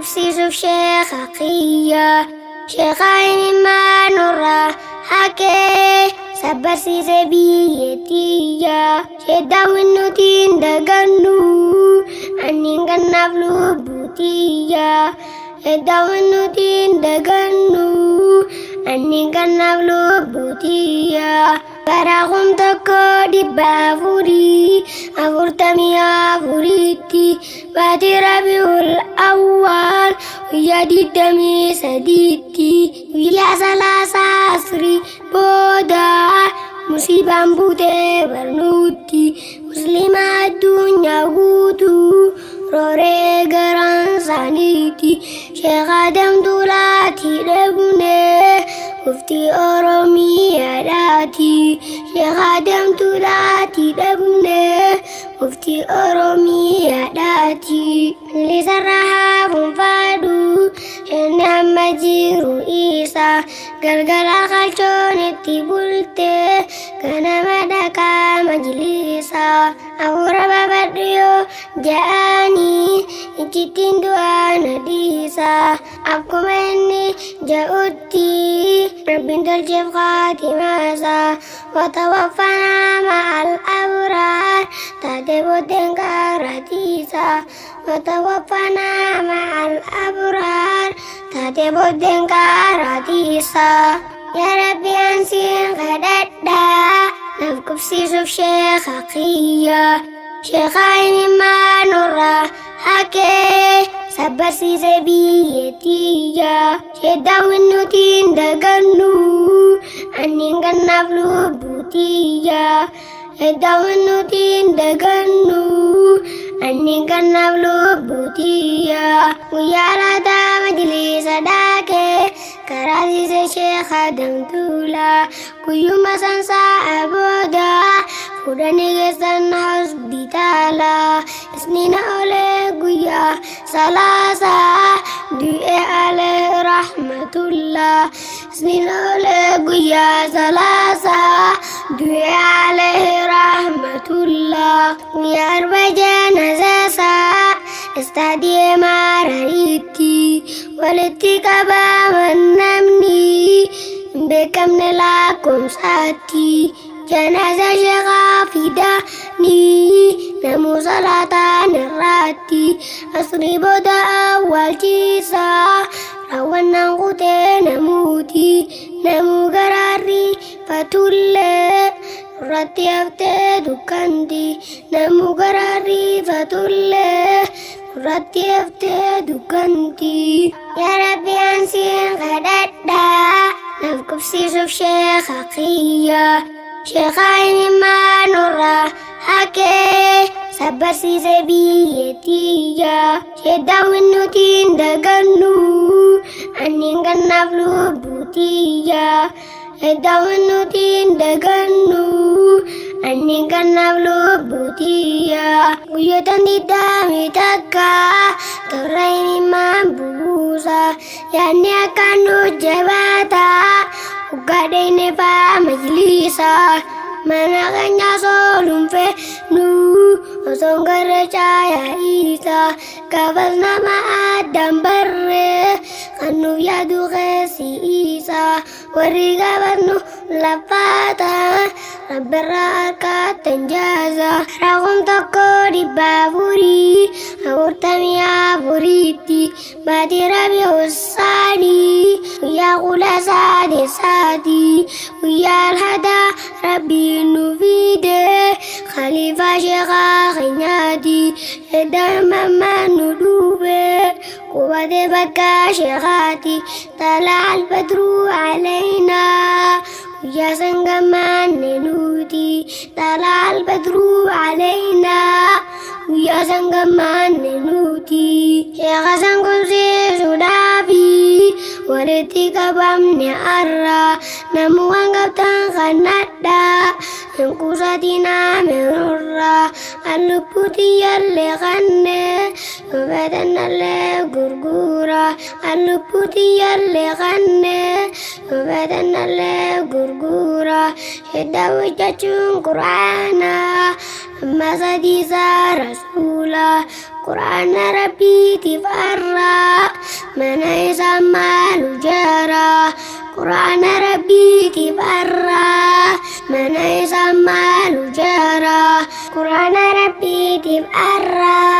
qubsiisuuf sheekha kiyya. Sheekha imimmaan nurraa haqee sabbarsiise biyya tiyya. Sheeddaawwin nuti hin dagannu anniin gannaaf lubbuu tiyya. Sheeddaawwin nuti hin dagannu anniin gannaaf lubbuu tiyya. Bara 1444tti baatii Rabiul Awwaal guyyaa 23tti guyyaa salaasaa asrii booda musiibaan buutee barnuutti muslima addunyaa guutuu rooree garaan isaaniitti Sheekh Adam Tuulaatii dhabne muftii Oromiyaadhaati. Sheekh Adam Tuulaatii dhabne muftii Oromiyaadhaati. Lisarra hafuun faadhu inni amma jiru isa galgala qalchoon itti bulte ganama dhaqaa majlisa. Hafuura baafadhu yoo ja'anii ichittiin du'aa na dhiisa. Akkuma inni ja'utti Rabbiin tolcheef khaatimaasa. Watawaffanaa ma'al abraar taatee booddeen kaaratiisa. Watawaffanaa ma'al abraar taatee booddeen kaaratiisa. Yaa Rabbi an siin kadhadha naaf qubsiisuuf sheekha kiyya. Sheekha imimmaan nurraa haqee sabbarsiise biyya tiyya. Sheeddaawwin nuti hin dagannu anniin gannaaf lubbuu tiyya. Sheeddaawwin nuti hin dagannu anniin gannaaf lubbuu tiyya. Guyyaa laataa majliisa dhaaqee karaa siise Sheekh Adam Tuulaa. Guyyuma san sa'a booda fuudhanii geessan hospitaala. Isniina olee guyyaa salaasaa du'e alee rahmatullah. Isniina olee guyyaa salaasaa du'e alee rahmatullah. Guyyaa arba janazaasaa istaadiyeem Hararitti walitti qabaman namni hin beekamne lakkoomsaatti. Janaza sheekhaa fidanii namuu salaataan irratti asrii booda awwaalchiisa raawwannaan kutee namuuti namuu garaarri fatullee irratti haftee dukkanti namuu garaarri fatullee irratti haftee dukkanti. Yaa Rabbi an siin kadhadha naaf qubsiisuuf sheekha kiyya. Sheekha imimmaan nurraa haqee sabbarsiise biyya tiyya. Sheeddaawwin nuti hin dagannu anniin gannaaf lubbuu tiyya. Sheeddaawwin nuti hin dagannu anniin gannaaf lubbuu tiyya. Guyyoota 21 torra imimmaan buusa yaadni akkaan nu jabaata hoggaa dheyne faa majliisa mana keenya sooluun feenu osoon garra caayaa isa gaafas nama addaan barree kan nuuf yaadu keessi isa warri gaafas nu Lafaata rabbirraa harkaattan jaaza. Rakkun 1444tti baatii Rabi'u Saanii guyyaa 18ti guyyaa alhadaa rabbiin nu fide khaliifaa sheekhaa keenyaati edda mammaan nu dhufe qubate bakka sheekhaati. Xalaa albadruu alaynaa guyyaa san gammaanne nuti. Xalaa albadruu alaynaa guyyaa san gammaanne nuti. Sheekha san qubsiisuudhaafi walitti qabamne arra namuu waan qabtan kannadha. Hin qusatinaa meenurraa an lubbuu tiyyallee kanne yoo fedhannallee gurgura an lubbuu tiyyallee kanne yoo fedhannallee gurgura hidda hojjechuun quraana amma sadiisaa rasuula quraana rabbiitiif arraa mana isaa maalu jara quraana rabbiitiif arraa mana isaa maalu jara quraana rabbiitiif arraa.